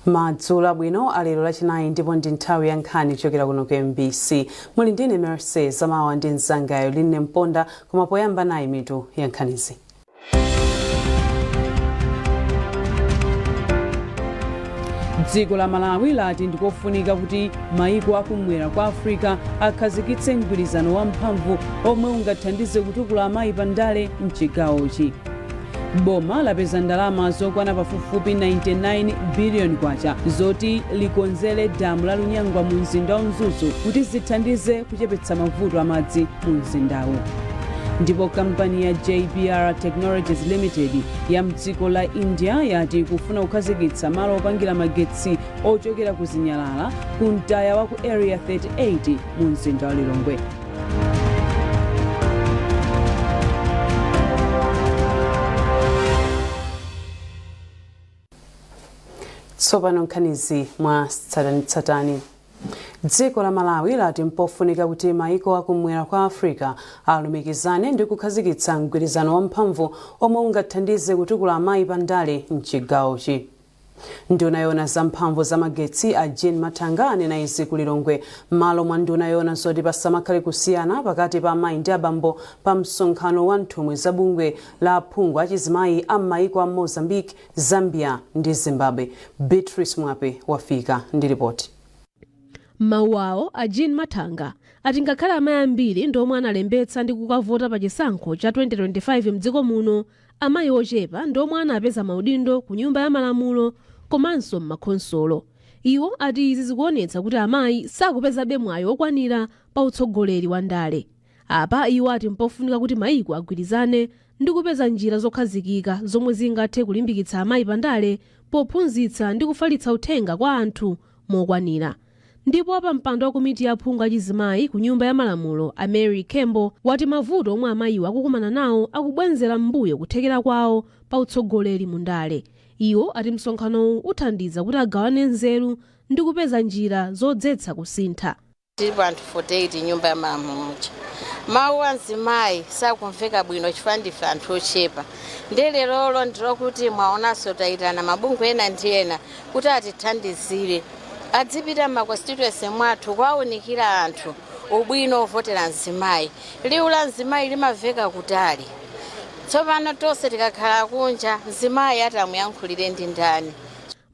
Madzulo abwino alero Lachinayi, ndipo ndi nthawi ya nkhani kuchokera kuno ku MBC. Muli ndine Mercy Zamawa ndi mzangayo Linne Mponda, koma poyamba nayi mitu ya nkhanizi. Dziko la Malawi lati ndikofunika kuti maiko akumwera kwa Africa akhazikitse mgwirizano wamphamvu omwe ungathandize kutukula amayi pa ndale mchigawochi. Boma lapeza ndalama zokwana pafupifupi 99 billion kwacha zoti likonzere damu la Lunyangwa mu mzinda wa Mzuzu kuti zithandize kuchepetsa mavuto amadzi mu mzindawu. Ndipo kampani ya JBR Technologies Limited ya mdziko la India yati kufuna kukhazikitsa malo opangira magetsi ochokera ku zinyalala ku mtaya wa ku Area 38 mu mzinda wa Lilongwe. Tsopano nkhanizi mwa tsatanetsatane. Dziko la Malawi lati mpofunika kuti maiko akumwera kwa Africa alumikizane ndi kukhazikitsa mgwirizano wamphamvu omwe ungathandize kutukula amayi pa ndale mchigawochi. Nduna yoona za mphamvu za magetsi a Jean Mathanga anena izi ku Lilongwe m'malo mwa nduna yoona zoti pasamakhale kusiyana pakati pa amayi ndi abambo pa msonkhano wa nthumwi za bungwe la aphungu achizimayi a m'mayiko a Mozambique, Zambia ndi Zimbabwe. Beatrice Mwape wafika ndi ripoti. M'mawu awo, a Jean Mathanga ati ngakhale amayi ambiri ndi omwe analembetsa ndi kukavota pa chisankho cha 2025 mdziko muno, amayi ochepa ndi omwe anapeza maudindo ku Nyumba ya Malamulo komanso m'makhonsolo. Iwo ati izi zikuonetsa kuti amayi sakupezabe mwayi okwanira pa utsogoleri wa ndale. Apa iwo ati mpofunika kuti mayiko agwirizane ndi kupeza njira zokhazikika zomwe zingathe kulimbikitsa amayi pa ndale pophunzitsa ndi kufalitsa uthenga kwa anthu mokwanira. Ndipo wapampando wa komiti ya aphungu achizimayi ku Nyumba ya Malamulo a Mary Khembo wati mavuto omwe amayiwo akukumana nawo akubwenzera m'mbuyo kuthekera kwawo pa utsogoleri mu ndale. Iwo ati msonkhanowu uthandiza kuti agawane nzeru ndi kupeza njira zodzetsa kusintha. Tilipo anthu 48 nyumba ya malamulo muja. Mawu a mzimayi sakumveka bwino chifukwa ndife anthu ochepa. Ndiye lerolo ndilokuti mwaonanso tayitana mabungwe ena ndi ena kuti atithandizire, adzipita m'ma constituency mwathu kuwaunikira anthu ubwino ovotera mzimayi. Liwu la mzimayi limamveka kutali. Tsopano tonse tikakhala kunja, mzimayi atamuyankhulire ndi ndani?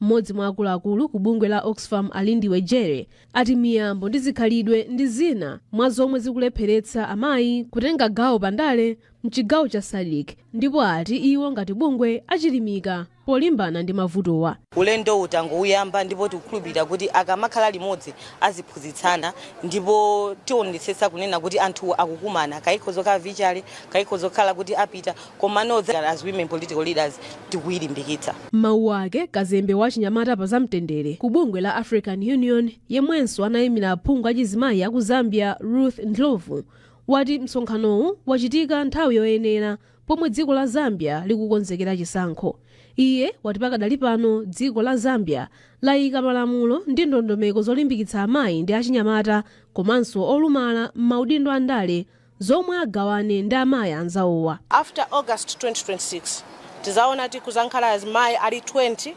Mmodzi mwa akuluakulu ku bungwe la Oxfam a Lindiwe Jere ati miyambo ndi zikhalidwe ndi zina mwa zomwe zikulepheretsa amayi kutenga gawo pa ndale mchigawo cha SADC, ndipo ati iwo ngati bungwe achilimika polimbana ndi mavutowa. Ulendo utangouyamba, ndipo tikukhulupirira kuti akamakhala limodzi aziphunzitsana, ndipo tionetsetsa kunena kuti anthu akukumana, kaikhoza kukhala virtually, kaikhoza kukhala kuti apita, komano as women political leaders tikuyilimbikitsa. M'mawu ake, kazembe wa chinyamata pa zamtendere ku bungwe la African Union yemwenso anayimira aphungu achizimayi aku Zambia, Ruth Ndlovu, wati msonkhanowu wachitika nthawi yoyenera pomwe dziko la Zambia likukonzekera chisankho. Iye wati pakadali pano dziko la Zambia layika malamulo ndi ndondomeko zolimbikitsa amayi ndi achinyamata komanso olumala m'maudindo a ndale zomwe agawane ndi amayi anzawowa. After August 2026 tizaona kuti kuzankhala azimayi ali 20,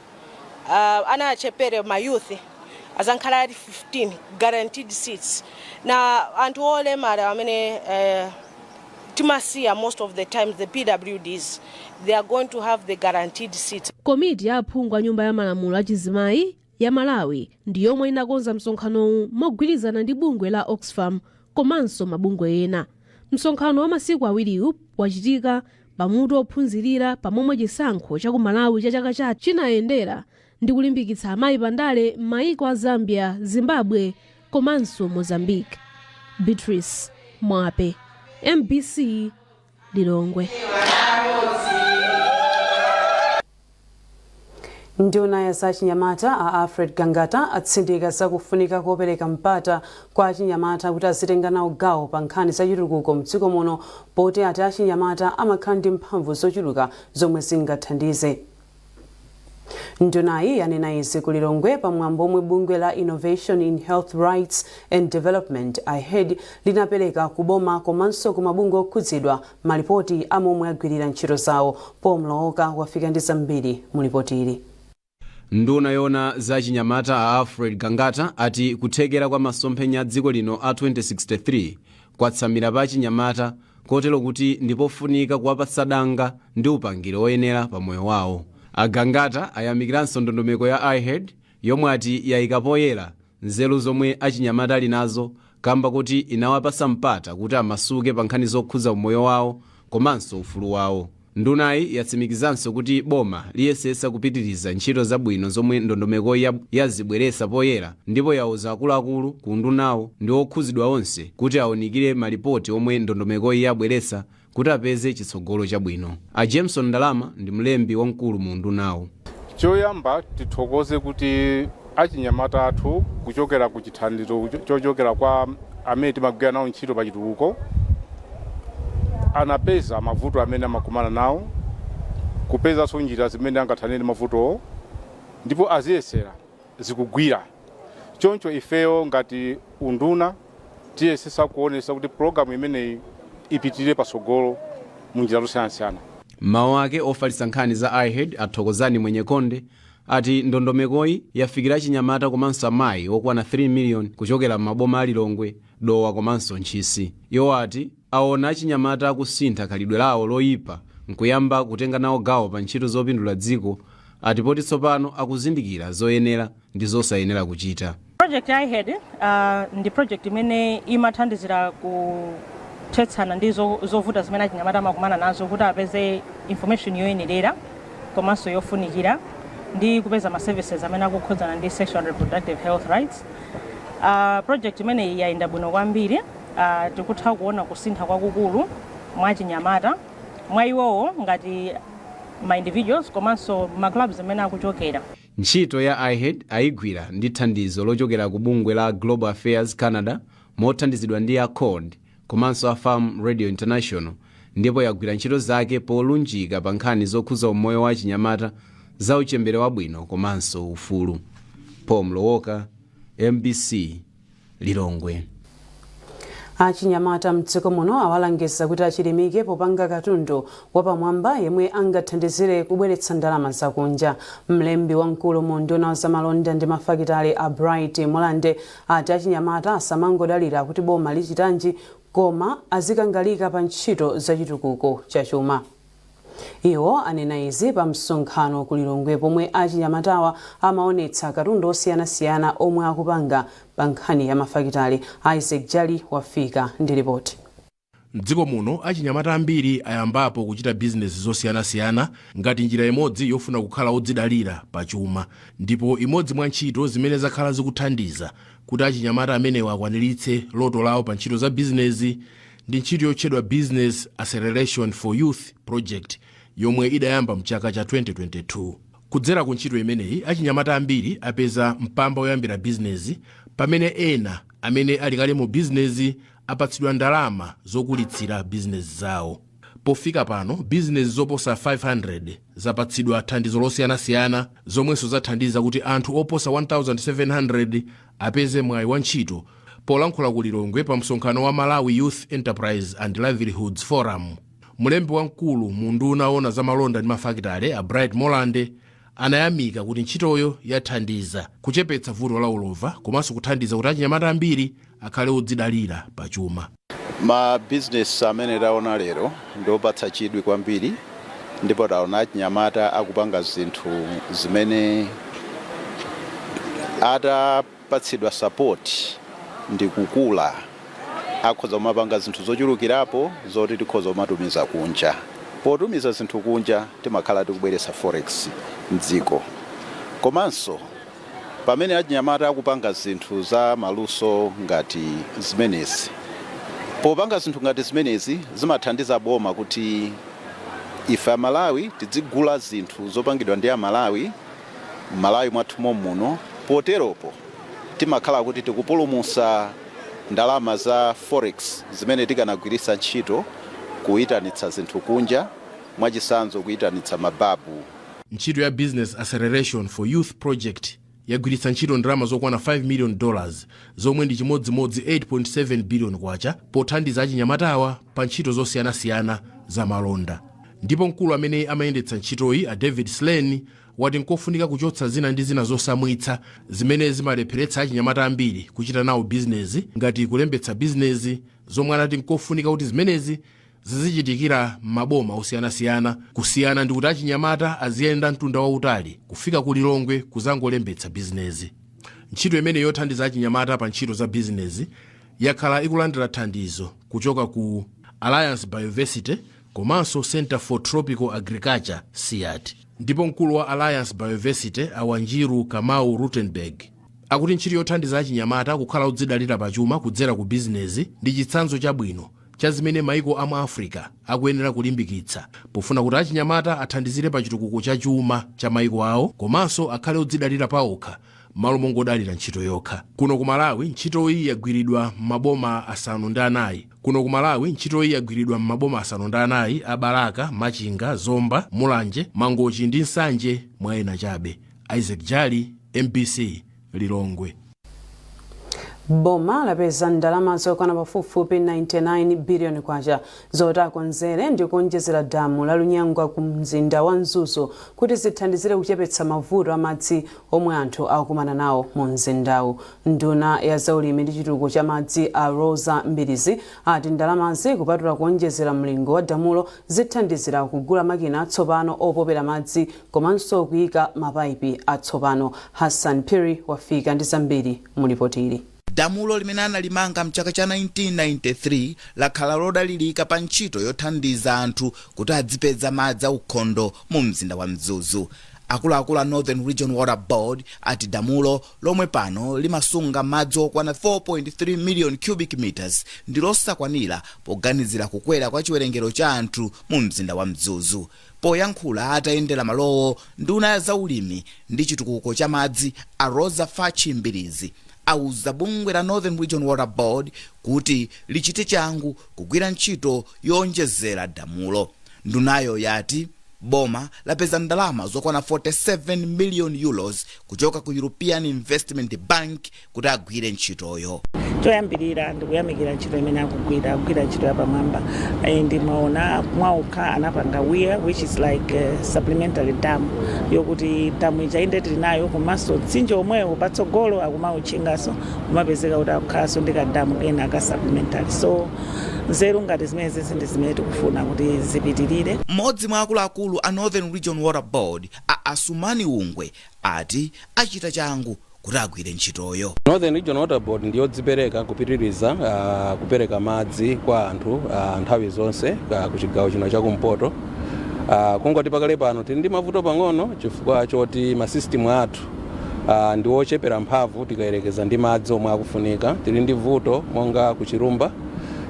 ana achepere, ma youth azankhala ali 15 guaranteed seats, na anthu olemala amene timasiya most of the times, the PWDs, they are going to have the guaranteed seats. Komiti ya aphungu a Nyumba ya Malamulo achizimayi ya Malawi ndi yomwe inakonza msonkhanowu mogwirizana ndi bungwe la Oxfam komanso mabungwe ena. Msonkhano wa masiku awiriwu wachitika pamutu ophunzirira pamomwe chisankho cha ku Malawi cha chaka chatha chinayendera ndi kulimbikitsa amayi pandale m'mayiko a Zambia, Zimbabwe komanso Mozambique. Beatrice Mwape, MBC, Lilongwe. Nduna ya zachinyamata a Alfred Gangata atsindika zakufunika kopereka mpata kwa achinyamata kuti azitenga nawo gawo pa nkhani zachitukuko mdziko muno, poti ati achinyamata amakhala ndi mphamvu zochuluka zomwe zingathandize. Ndunayi yanena izi ku Lilongwe pamwambo omwe bungwe la Innovation in Health Rights and Development, IHEAD, linapereka ku boma komanso ku mabungwe okhudzidwa malipoti a momwe agwirira ntchito zawo. Paul Mlooka wafika ndi zambiri mu lipoti ili. Nduna yoona za chinyamata a Alfred Gangata ati kuthekera kwa masomphenya a dziko lino a 2063 kwatsamira pa chinyamata, kotero kuti ndipofunika kuwapatsa danga ndi upangiri oyenera pa moyo wawo. Agangata ayamikiranso ndondomeko ya IHEAD yomwe ati yayika poyera nzeru zomwe achinyamata ali nazo, kamba kuti inawapasa mpata kuti amasuke pa nkhani zokhudza umoyo wawo komanso ufulu wawo. Ndunayi yatsimikizanso kuti boma liyesesa kupitiriza ntchito zabwino zomwe ndondomeko yazibweretsa poyera, ndipo yauza akuluakulu ku ndunawo ndi okhuzidwa onse kuti awunikire malipoti omwe ndondomekoyi yabweretsa kuti apeze chitsogolo chabwino. A Jameson Ndalama ndi mlembi wamkulu mu ndunawo. Choyamba tithokoze kuti achinyamata athu, kuchokera ku chithandizo chochokera kwa amene timagwira nawo ntchito pa chitukuko, anapeza mavuto amene amakumana nawo, kupezanso njira zimene angathanire mavutowo, ndipo aziyesera, zikugwira. Choncho ifeyo ngati unduna tiyesesa kuonesa kuti pulogalamu imeneyi ipitirire patsogolo mu njira zosiyanasiyana. Mawu ake, ofalitsa nkhani za IHEAD Athokozani Mwenyekonde ati ndondomekoyi yafikira chinyamata komanso amayi okwana 3 million kuchokera m'maboma a Lilongwe, Dowa komanso Ntchisi. Iwo ati aona achinyamata akusintha khalidwe lawo loyipa nkuyamba kutenga nawo gawo pa ntchito zopindula dziko, ati poti tsopano akuzindikira zoyenera ndi zosayenera kuchita. Project ya IHEAD ndi project imene imathandizira kuthetsana ndi zovuta zimene achinyamata amakumana nazo kuti apeze information yoyenerera komanso yofunikira ndi kupeza ma services amene akukhudzana ndi sexual and reproductive health rights. Project imeneyi yayenda bwino kwambiri. Tikutha kuona kusintha kwakukulu mwa achinyamata, mwa iwowo ngati ma individuals komanso ma clubs amene akuchokera. Ntchito ya IHEAD ayigwira ndi thandizo lochokera ku bungwe la Global Affairs Canada mothandizidwa ndi Accord komanso a Farm Radio International, ndipo yagwira ntchito zake polunjika pa nkhani zokhuza umoyo wa chinyamata, za uchembere wabwino komanso ufulu. Paul Mlowoka, MBC, Lilongwe. Achinyamata mdziko muno awalangiza kuti achilimike popanga katundu wapamwamba yemwe angathandizire kubweretsa ndalama zakunja. Mlembi wamkulu mu unduna zamalonda ndi mafakitale a Bright Mulande ati achinyamata asamangodalira kuti boma lichitanji, koma azikangalika pa ntchito zachitukuko chachuma. Iwo anena izi pa msonkhano ku Lilongwe pomwe achinyamatawa amaonetsa katundu osiyanasiyana omwe akupanga pa nkhani ya mafakitale. Isaac Jali wafika ndi ripoti. Mdziko muno achinyamata ambiri ayambapo kuchita bizinesi zosiyanasiyana ngati njira imodzi yofuna kukhala odzidalira pachuma, ndipo imodzi mwa ntchito zimene zakhala zikuthandiza kuti achinyamata amenewa akwaniritse loto lawo pa ntchito za bizinesi ndi ntchito yotchedwa Business Acceleration for Youth Project yomwe idayamba mchaka cha 2022. Kudzera ku ntchito imeneyi, achinyamata ambiri apeza mpamba woyambira bizinesi, pamene ena amene ali kale mu bizinesi apatsidwa ndalama zokulitsira bizinesi zawo. Pofika pano, bizinesi zoposa 500 zapatsidwa thandizo losiyanasiyana, zomwenso zathandiza kuti anthu oposa 1700 apeze mwayi wa ntchito. Polankhula ku Lilongwe pa msonkhano wa Malawi Youth Enterprise and Livelihoods Forum, mlembi wamkulu mu unduna owona za malonda ndi mafakitale a Bright Molande anayamika kuti ntchitoyo yathandiza kuchepetsa vuto la ulova komanso kuthandiza kuti achinyamata ambiri akhale odzidalira pachuma. Ma bizinesi amene taona lero ndiopatsa chidwi kwambiri, ndipo taona achinyamata akupanga zinthu zimene atapatsidwa support ndi kukula akhoza kumapanga zinthu zochulukirapo zoti tikhoza kumatumiza kunja. Potumiza zinthu kunja timakhala tikubweretsa forex mdziko. Komanso pamene achinyamata akupanga zinthu za maluso ngati zimenezi, popanga zinthu ngati zimenezi zimathandiza boma kuti ife Amalawi tidzigula zinthu zopangidwa ndi Amalawi m'Malawi mwathu muno. Poteropo timakhala kuti tikupulumutsa ndalama za forex zimene tikanagwiritsa ntchito kuyitanitsa zinthu kunja, mwachitsanzo kuyitanitsa mababu. Ntchito ya Business Acceleration for Youth Project yagwiritsa ntchito ndalama zokwana $5 million, zomwe ndi chimodzimodzi 8.7 billion kwacha, pothandiza achinyamatawa pa ntchito zosiyanasiyana za malonda. Ndipo mkulu amene amayendetsa ntchitoyi, a David Slane, wati nkofunika kuchotsa zina ndi zina zosamwitsa zimene zimalepheretsa achinyamata ambiri kuchita nawo bizinezi, ngati kulembetsa bizinezi, zomwe anati nkofunika kuti zimenezi zizichitikira m'maboma osiyanasiyana, kusiyana ndi kuti achinyamata aziyenda mtunda wautali kufika ku Lilongwe kuzangolembetsa bizinezi. Ntchito imene yothandiza achinyamata pa ntchito za bizinezi yakhala ikulandira thandizo kuchoka ku Alliance Bioversity komanso Center for Tropical Agriculture, CIAT. Ndipo mkulu wa Alliance Bioversity, Awanjiru Kamau Rutenberg, akuti ntchito yothandiza achinyamata kukhala odzidalira pachuma kudzera ku bizinezi ndi chitsanzo chabwino cha zimene maiko amu Africa akuyenera kulimbikitsa pofuna kuti achinyamata athandizire pa chitukuko cha chuma cha maiko awo komanso akhale odzidalira paokha malo mongodalira ntchito yokha. Kuno ku Malawi, ntchitoyi yagwiridwa m'maboma 9. Kuno ku Malawi, ntchitoyi yagwiridwa m'maboma 9 a Balaka, Machinga, Zomba, Mulanje, Mangochi ndi Nsanje, mwa ena chabe. Isaac Jali, MBC, Lilongwe. Boma lapeza ndalama zokwana pafupifupi 99 biliyoni kwacha zoti akonzere ndi kuonjezera damu la Lunyangwa ku mzinda wa Mzuzu kuti zithandizire kuchepetsa mavuto amadzi omwe anthu akukumana nawo mu mzindawu. Nduna ya zaulimi ndi chitukuko cha madzi, a Rosa Mbirizi, ati ndalamazi, kupatula kuonjezera mlingo wa damulo, zithandizira kugula makina atsopano opopera madzi komanso kuyika mapaipi atsopano. Hassan Piri wafika ndi zambiri mu ripoti ili. Damulo limene analimanga mchaka cha 1993 lakhala lodalirika pa ntchito yothandiza anthu kuti adzipeza madzi aukhondo mu mzinda wa Mzuzu. Akuluakulu a Northern Region Water Board ati damulo, lomwe pano limasunga madzi okwana 4.3 million cubic meters, ndi losakwanira poganizira kukwera kwa chiwerengero cha anthu mu mzinda wa Mzuzu. Poyankhula atayendera malowo, nduna ya zaulimi ndi chitukuko cha madzi, a Rosa Fachi Mbirizi, auza bungwe la Northern Region Water Board kuti lichite changu kugwira ntchito yowonjezera damulo. Ndunayo yati boma lapeza ndalama zokwana 47 million euros kuchoka ku European Investment Bank kuti agwire ntchitoyo. Choyambirira, ndikuyamikira ntchito imene akugwira. Akugwira ntchito yapamwamba. Ndimaona mwaokha anapanga weir, which is like a supplementary dam, yokuti damu ija inde tili nayo, komanso mtsinje omwewo patsogolo akumauchingaso, kumapezeka kuti akukhalanso ndi kadamu kena ka supplementary. So nzeru ngati zimenezi ndi zimene tikufuna kuti zipitirire. Mmodzi mwa akuluakulu a Northern Region Water Board, a Asumani Ungwe, ati achita changu kuti agwire ntchitoyo. Northern Region Water Board ndiyodzipereka kupitiriza kupereka madzi kwa anthu nthawi zonse ku chigawo chino chakumpoto. Kungoti pakale pano tili ndi mavuto pang'ono chifukwa choti masystem athu ndi ochepera mphamvu tikayerekeza ndi madzi omwe akufunika. Tili ndi vuto monga ku Chirumba,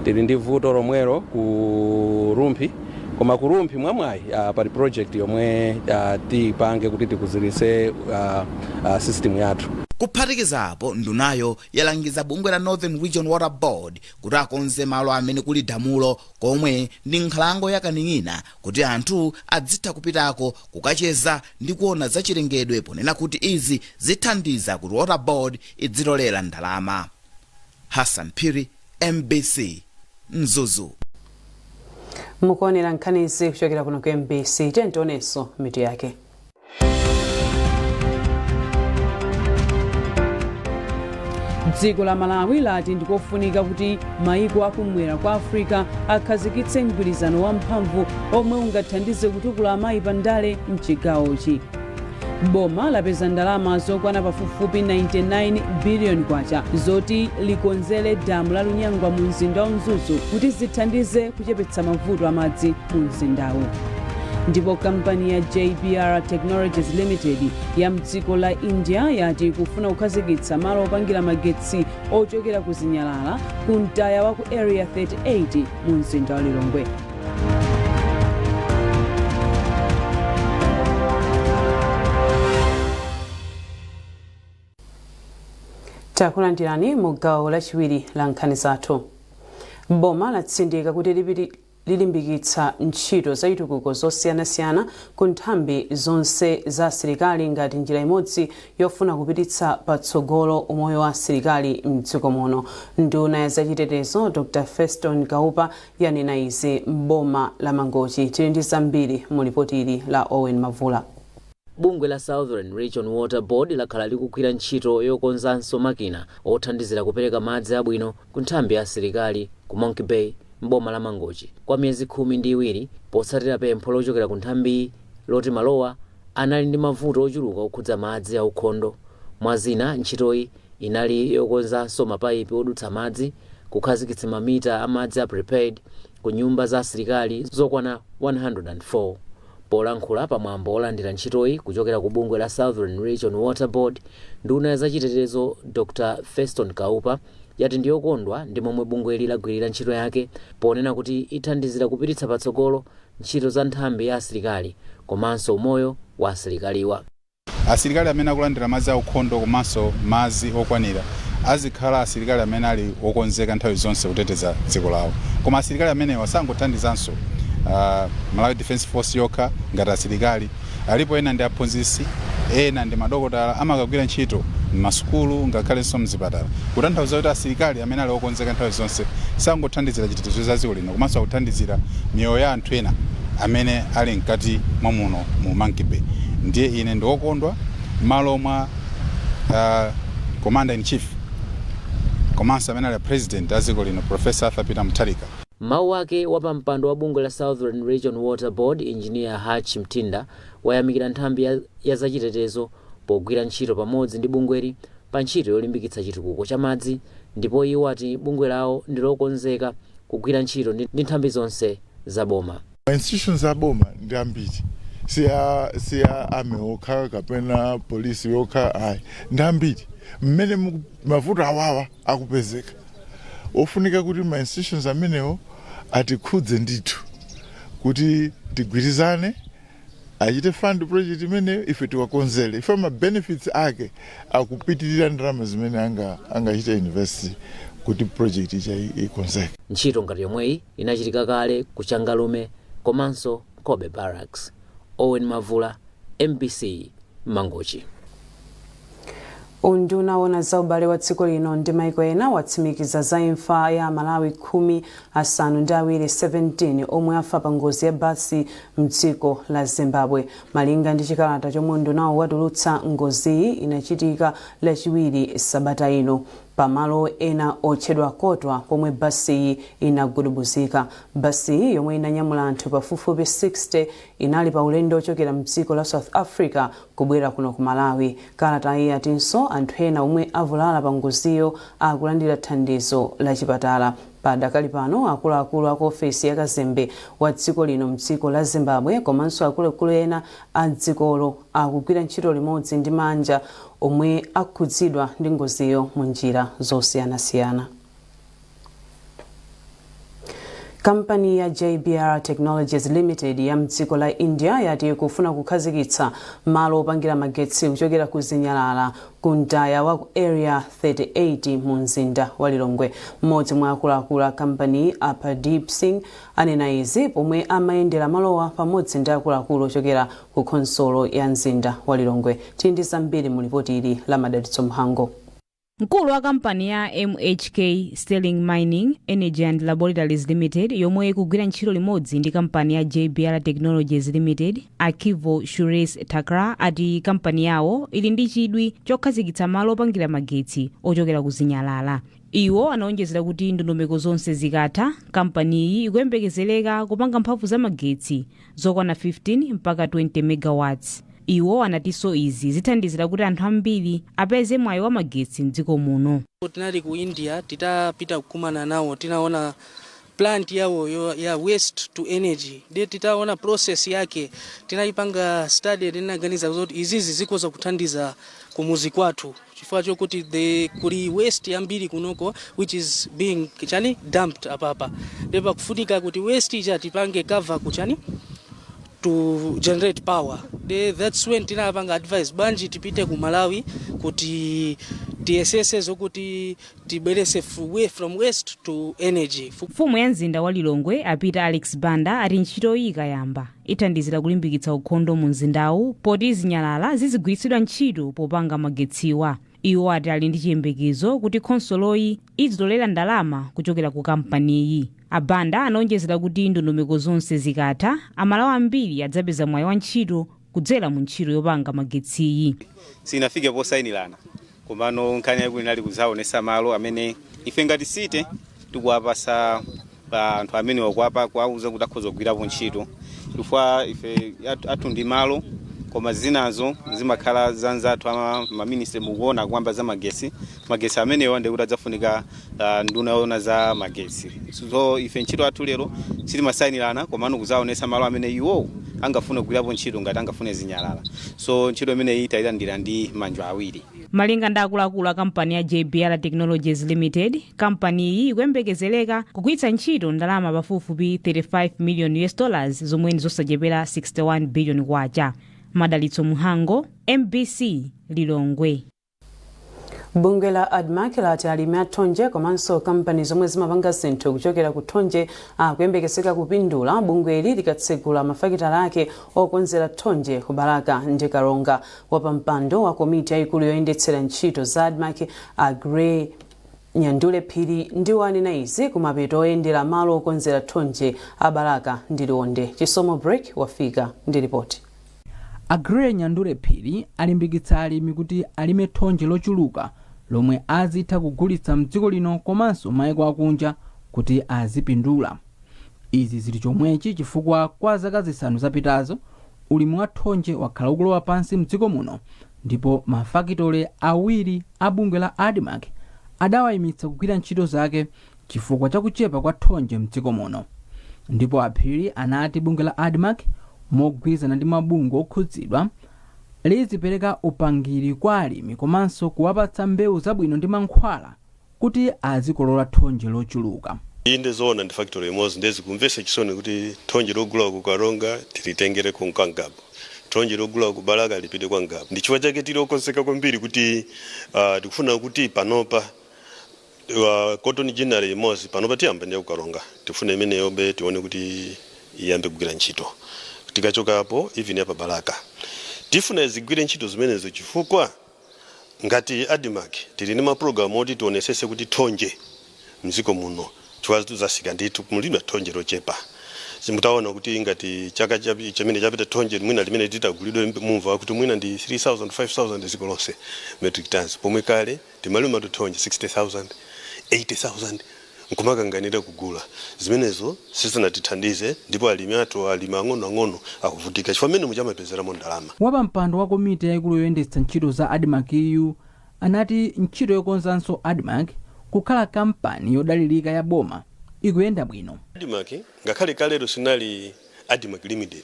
tili ndi vuto lomwelo ku Rumphi, koma ku Rumphi mwamwayi pali project yomwe tipange kuti tikuziritse system yathu. Kuphatikiza apo, ndunayo yalangiza bungwe la Northern Region Water Board kuti akonze malo amene kuli damulo, komwe ndi nkhalango ya Kaning'ina, kuti anthu adzitha kupitako kukacheza ndi kuona zachilengedwe, ponena kuti izi zithandiza kuti Water Board idzitolera ndalama. Hassan Phiri, MBC, Mzuzu. Mukuonera nkhanizi kuchokera kuno ku MBC. Tionenso mitu yake. Dziko la Malawi lati ndikofunika kuti maiko akumwera kwa Africa akhazikitse mgwirizano wamphamvu omwe ungathandize kutukula amayi pa ndale mchigawochi. Boma lapeza ndalama zokwana pafupifupi 99 biliyoni kwacha zoti likonzere damu la Lunyangwa mu mzinda wa Mzuzu kuti zithandize kuchepetsa mavuto amadzi mu mzindawu. Ndipo kampani ya JBR Technologies Limited ya mdziko la India yati kufuna kukhazikitsa malo opangira magetsi ochokera ku zinyalala ku mtaya wa ku Area 38 mu mzinda wa Lilongwe. Takulandirani mu gawo lachiwiri la nkhani zathu. Boma latsindika kuti lilimbikitsa ntchito zachitukuko zosiyanasiyana ku nthambi zonse za asilikali ngati njira imodzi yofuna kupititsa patsogolo umoyo wa asilikali mdziko muno. Nduna ya zachitetezo, Dr Feston Kaupa, yanena izi m'boma la Mangochi. Tili ndi zambiri mu lipoti ili la Owen Mavula. Bungwe la Southern Region Water Board lakhala likugwira ntchito yokonzanso makina othandizira kupereka madzi abwino ku nthambi ya asilikali ku Monkey Bay m'boma la Mangochi kwa miyezi 12, potsatira pempho lochokera ku nthambiyi loti malowa anali ndi mavuto ochuluka okhudza madzi aukhondo. Mwazina, ntchitoyi inali yokonzanso mapayipi odutsa madzi, kukhazikitsa mamita a madzi a prepaid ku nyumba za asilikali zokwana 104. Polankhula pamwambo olandira ntchitoyi kuchokera ku bungwe la Southern Region Water Board, nduna ya zachitetezo Dr Feston Kaupa yati ndiyokondwa ndi momwe bungweli lagwirira ntchito yake, ponena kuti ithandizira kupititsa patsogolo ntchito za nthambi ya asilikali komanso umoyo wa asilikaliwa. Asilikali amene akulandira madzi aukhondo komanso madzi okwanira azikhala asilikali amene ali okonzeka nthawi zonse kuteteza dziko lawo. Koma asilikali amenewa sangothandizanso Malawi Defence Force yokha ngati asilikali. Alipo ena ndi aphunzitsi, ena ndi madokotala, amakagwira ntchito m'masukulu ngakhalenso mzipatala, kutanthauza kuti asilikali amene ali okonzeka nthawi zonse sangothandizira chitetezo cha dziko lino, komanso akuthandizira miyoyo ya anthu ena amene ali mkati mwa muno mu Monkey Bay. Ndiye ine ndiwokondwa m'malo mwa Commander in Chief komanso amene ali President a dziko lino, Professor Arthur Peter Mutharika. Mawu ake, wapampando wa bungwe la Southern Region Water Board, Engineer Hach Mtinda, wayamikira nthambi ya zachitetezo pogwira ntchito pamodzi ndi bungweli pa ntchito yolimbikitsa chitukuko cha madzi, ndipo iwo ati bungwe lawo ndi lokonzeka kugwira ntchito ndi nthambi zonse za boma. Ma institutions a boma ndi ambiri, si a army okha kapena polisi yokha ayi, ndi ambiri. Mmene mavuto awawa akupezeka, ofunika kuti ma institutions amenewo atikhudze ndithu kuti tigwirizane, achite fund project imeneyo, ife tiwakonzere. Ife ma benefits ake akupitirira ndalama zimene angachite invest kuti project ija ikonzeke. Ntchito ngati yomweyi inachitika kale ku Changalume komanso Kobe Barracks. Owen Mavula, MBC, Mangochi. Unduna woona za ubale wa dziko lino ndi maiko ena watsimikiza za imfa ya Amalawi 17, 17 omwe afa pa ngozi ya basi mdziko la Zimbabwe. Malinga ndi chikalata chomwe undunawo watulutsa, ngoziyi inachitika Lachiwiri sabata ino pamalo ena otchedwa Kotwa pomwe basiyi inagudubuzika. Basiyi, yomwe inanyamula anthu pafupifupi 60, inali pa ulendo ochokera mdziko la South Africa kubwera kuno ku Malawi. Kalatayi yatinso anthu ena omwe avulala pa ngoziyo akulandira thandizo la chipatala. Padakali pano, akuluakulu aku ofesi ya kazembe wa dziko lino mdziko la Zimbabwe komanso akuluakulu ena a dzikolo akugwira ntchito limodzi ndi manja omwe akhudzidwa ndi ngoziyo mu njira zosiyanasiyana. Kampani ya JBR Technologies Limited ya mdziko la India yati ikufuna kukhazikitsa malo opangira magetsi kuchokera ku zinyalala ku mtaya wa ku Area 38 mu mzinda wa Lilongwe. Mmodzi mwa akuluakulu a kampani, a Pardeep Singh, anena izi pomwe amayendera malowa pamodzi ndi akuluakulu ochokera ku khonsolo ya mzinda wa Lilongwe. Tili ndi zambiri mu lipoti ili la Madalitso Mhango. Mkulu wa kampani ya MHK Sterling Mining Energy and Laboratories Limited, yomwe ikugwira ntchito limodzi ndi kampani ya JBR Technologies Limited, Akivo Shuresh Thakra, ati kampani yawo ili ndi chidwi chokhazikitsa malo opangira magetsi ochokera ku zinyalala. Iwo anaonjezera kuti ndondomeko zonse zikatha, kampaniyi ikuyembekezereka kupanga mphamvu za magetsi zokwana 15 mpaka 20 megawatts. Iwo anatinso izi zithandizira kuti anthu ambiri apeze mwayi wa magetsi mdziko muno. Tinali ku India, titapita kukumana nawo, tinaona plant yawo ya waste to energy. De titaona process yake, tinayipanga study, tinaganiza kuti izizi zikhoza kuthandiza kumuzi kwathu, chifukwa chokuti kuli waste yambiri kunoko which is being chani, dumped apapa. Ndipo pakufunika kuti waste ija tipange cover kuchani, to generate power. That's when tinapanga advice, bwanji tipite ku Malawi kuti tiyesese zokuti tibwerese from waste to energy. Mfumu ya mzinda wa Lilongwe, a Peter Alex Banda, ati ntchitoyi ikayamba ithandizira kulimbikitsa ukhondo mu mzindawu, poti zinyalala zizigwiritsidwa ntchito popanga magetsiwa. Iwo ati ali ndi chiyembekezo kuti khonsoloyi izitolera ndalama kuchokera ku kampaniyi. Abanda anaonjezera kuti ndondomeko zonse zikatha, Amalawi ambiri adzapeza mwayi wa ntchito. Kudzera mu ntchito yopanga magetsiyi. Sinafike posayinirana, komano nkhani yaikulu inali kudzaonesa malo amene ife ngati city tikuwapasa anthu amene wakuwapa, kuwauza kuti akhoza kugwirapo ntchito, chifukwa ife athu ndi malo, koma zinazo zimakhala zanzathu ama maministry. Mukuona kuyamba za magesi, magesi amenewa ndikuti adzafunika nduna yoona za magesi. So ife ntchito athu lero sitimasayinirana, komano kudzaonesa malo amene iwowo angafune kugwirapo ntchito ngati angafune zinyalala. So ntchito imeneyi tayilandira ndi manja awiri. Malinga ndi akuluakulu a kampani ya JBR Technologies Limited, kampani iyi ikuyembekezereka kugwiritsa ntchito ndalama pafupifupi 35 million US dollars, zomwe ndi zosachepera 61 billion kwacha. Madalitso Muhango, MBC, Lilongwe. Bungwe la ADMARC lati alimi a thonje komanso kampani zomwe zimapanga zinthu kuchokera ku thonje akuyembekezeka kupindula bungweli likatsegula mafakitale ake okonzera thonje ku Balaka ndi Karonga. Wapampando wa komiti yayikulu yoyendetsera ntchito za ADMARC, a Gray Nyandule Phiri, ndiwo anena izi kumapeto oyendera malo okonzera thonje a Balaka ndi Liwonde. Chisomo Break wafika ndi ripoti. A Gray Nyandule Phiri alimbikitsa alimi kuti alime thonje lochuluka lomwe azitha kugulitsa mdziko lino komanso maiko akunja kuti azipindula. Izi zili chomwechi chifukwa kwa zaka 5 zapitazo ulimi wa thonje wakhala ukulowa pansi mdziko muno, ndipo mafakitole awiri a bungwe la ADMARC adawayimitsa kugwira ntchito zake chifukwa chakuchepa kwa thonje mdziko muno. Ndipo Aphiri anati bungwe la ADMARC mogwirizana ndi mabungwe okhudzidwa lizipereka upangiri kwa alimi komanso kuwapatsa mbewu zabwino ndi mankhwala kuti azikolola thonje lochuluka. Inde, zoona, ndi factory imodzi. Ndezikumvetsa chisoni kuti thonje logula ku Karonga tilitengere ku Ngabu, thonje logula ku Balaka lipite kwa Ngabu. Ndi chifukwa chake tili okonzeka kwambiri kuti tikufuna kuti panopa cotton ginnery imodzi panopa tiyamba ndiye ku Karonga. Tifuna imeneyobe tione kuti iyambe kugwira ntchito. Tikachokapo, even apa Balaka tifuna zigwire ntchito zimenezo, chifukwa ngati ADMARC tili ndi mapulogalamu oti tionesese kuti thonje mdziko muno, chifukwa zasika ndithu, mulidwa thonje lochepa. Simutaona kuti ngati chaka chimene chapita thonje mwina limene titagulidwe, mumva kuti mwina ndi 3000 5000 dziko lonse metric tons, pomwe kale timalima thonje 60,000 80,000 nkumakanganira kugula. Zimenezo sizinatithandize, ndipo alimi athu, alimi ang'onoang'ono akuvutika chifukwa mmene muchamapezeramo ndalama. Wapampando wa komiti yayikulu yoyendetsa ntchito za ADMARC yu anati ntchito yokonzanso ADMARC kukhala kampani yodalirika ya boma ikuyenda bwino. ADMARC ngakhale kalero sinali ADMARC Limited,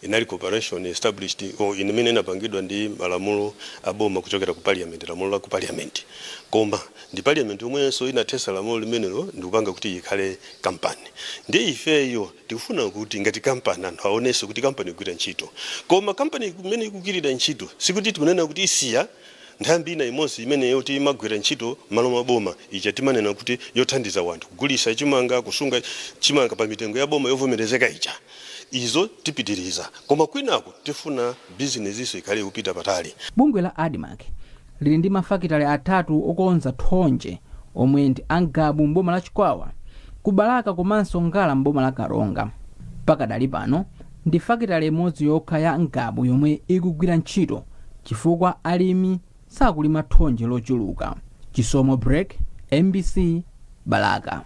inali corporation established imene inapangidwa ndi malamulo a boma kuchokera ku parliament, lamulo la ku parliament. Koma ndi parliament yomwenso inathesa lamulo limenelo ndikupanga kuti ikhale kampani. Ndi ifeyo tikufuna kuti ngati kampani anthu aonenso kuti kampani igwira ntchito, koma kampani imene ikugwirira ntchito sikuti tikunena kuti isiya nthambi ina imodzi imeneyo timagwira ntchito malo maboma ija timanena kuti yothandiza wanthu kugulisa chimanga, kusunga chimanga pa mitengo ya boma yovomerezeka ija. Izo tipitiriza, koma kwinaku tifuna bizinesiso ikhale ikupita patali. Bungwe la ADMARC lili ndi mafakitale atatu okonza thonje omwe ndi Angabu mboma la Chikwawa, ku Balaka komanso Ngala mboma la Karonga. Pakadali pano ndi fakitale imodzi yokha ya Ngabu yomwe ikugwira ntchito chifukwa alimi sakulima thonje lochuluka. Chisomo Break, MBC, Balaka.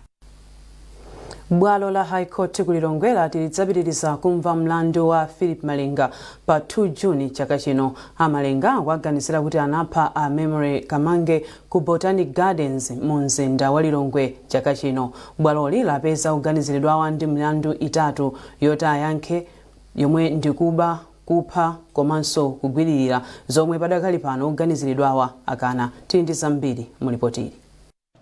Bwalo la High Court ku Lilongwe lati lidzapitiriza kumva mlandu wa Philip Malenga pa 2 Juni chaka chino. Amalenga akuaganizira kuti anapha a Memory Kamange ku Botanic Gardens mu mzinda wa Lilongwe chaka chino. Bwaloli lapeza kuganiziridwawa ndi milandu itatu yoti ayankhe, yomwe ndikuba, kupha komanso kugwiririra, zomwe padakali pano kuganiziridwawa akana. Tili ndi zambiri mu ripotili.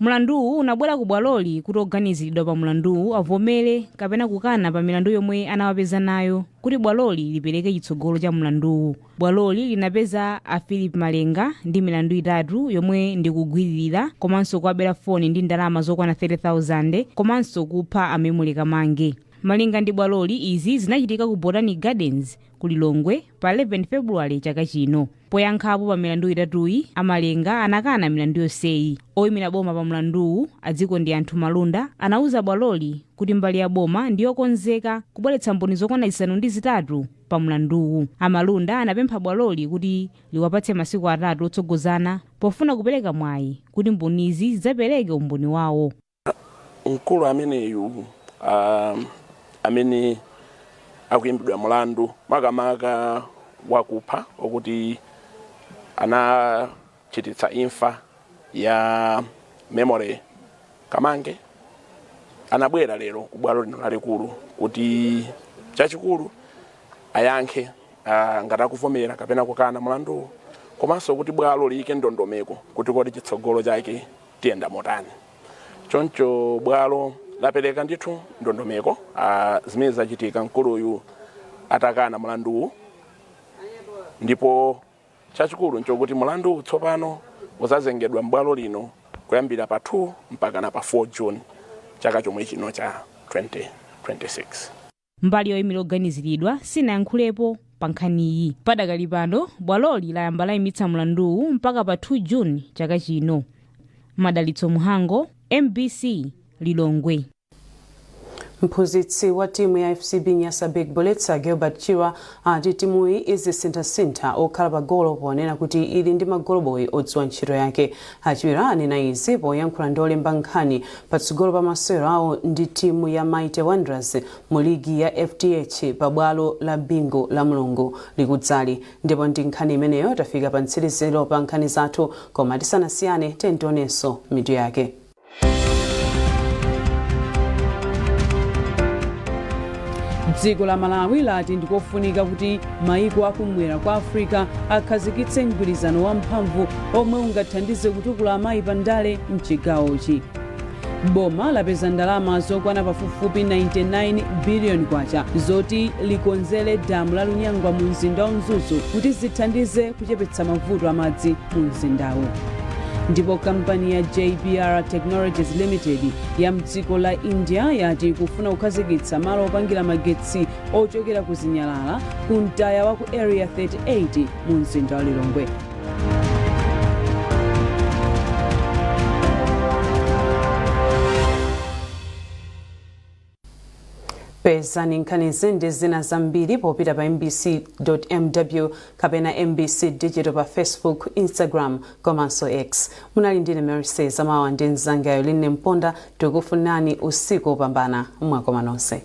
Mlanduwu unabwera ku bwaloli kuti oganiziridwa pa mlanduwu avomere kapena kukana pa milandu yomwe anawapeza nayo kuti bwaloli lipereke chitsogolo cha mlanduwu. Bwaloli linapeza a Philip Malenga ndi milandu itatu yomwe ndi kugwiririra komanso kuwabera foni ndi ndalama zokwana 30,000 komanso kupha a Memory Kamange. Malinga ndi bwaloli, izi zinachitika ku Botanic Gardens. ku Lilongwe pa 11 Februwale chaka chino. Poyankhapo pa milandu itatuyi, a Malenga anakana milandu yonseyi. Oyimira boma pa mlanduwu, a Dzikondianthu Malunda, anauza bwaloli kuti mbali ya boma ndiyokonzeka kubweretsa mboni zokwana 8 pa mlanduwu. A Malunda anapempha bwaloli kuti liwapatse masiku atatu otsogozana pofuna kupereka mwayi kuti mbonizi zidzapereke umboni wawo. Mkulu ameneyu amene akuimbidwa mlandu makamaka wakupha, okuti anachititsa imfa ya Memory Kamange, anabwera lero ku bwalo lino lalikulu kuti chachikulu ayankhe ngati akuvomera kapena kukana mlanduwu, komanso kuti bwalo liyike ndondomeko kuti kodi chitsogolo chake tiyenda motani. Choncho bwalo lapereka ndithu ndondomeko zimene zachitika mkuluyu atakana mlanduwu, ndipo chachikulu nchokuti mlanduwu tsopano uzazengedwa m'bwalo lino kuyambira pa 2 mpaka na pa 4 June chaka chomwe chino cha 2026. Mbali yoyimira oganiziridwa sinayankhulepo pa nkhaniyi. Padakali pano bwaloli layamba layimitsa mlanduwu mpaka pa 2 June chaka chino. Madalitso Muhango, MBC, Lilongwe. Mphunzitsi wa timu ya FCB Nyasa Big Bullets, Gilbert Chirwa, ati timuyi izisinthasintha okhala pa golo ponena kuti ili ndi magoloboyi odziwa ntchito yake. A Chirwa anena izi poyankhula ndi olemba nkhani patsogolo pa masewero awo ndi timu ya Mighty Wanderers mu ligi ya FDH pa bwalo la Bingu la Mulungu likudzali. Ndipo ndi nkhani imeneyo tafika pa mtsiriziro pa nkhani zathu, koma tisanasiyane tionenso mitu yake. Dziko la Malawi lati ndikofunika kuti maiko akumwera kwa Africa akhazikitse mgwirizano wamphamvu omwe ungathandize kutukula amayi pa ndale mchigawochi. Boma lapeza ndalama zokwana pafupifupi 99 biliyoni kwacha zoti likonzere damu la Lunyangwa mu mzinda wa Mzuzu kuti zithandize kuchepetsa mavuto amadzi mu mzindawu. Ndipo kampani ya JBR Technologies Limited ya mdziko la India yati ikufuna kukhazikitsa malo opangira magetsi ochokera ku zinyalala ku mtaya wa ku Area 38 mu mzinda wa Lilongwe. Pezani nkhanizi ndi zina zambiri popita pa mbc.mw kapena MBC Digital pa Facebook, Instagram komanso X. Munali ndine Mary Zamawa ndi mzangayo Linne Mponda. Tikufunani usiku wopambana. Mwakoma nonse.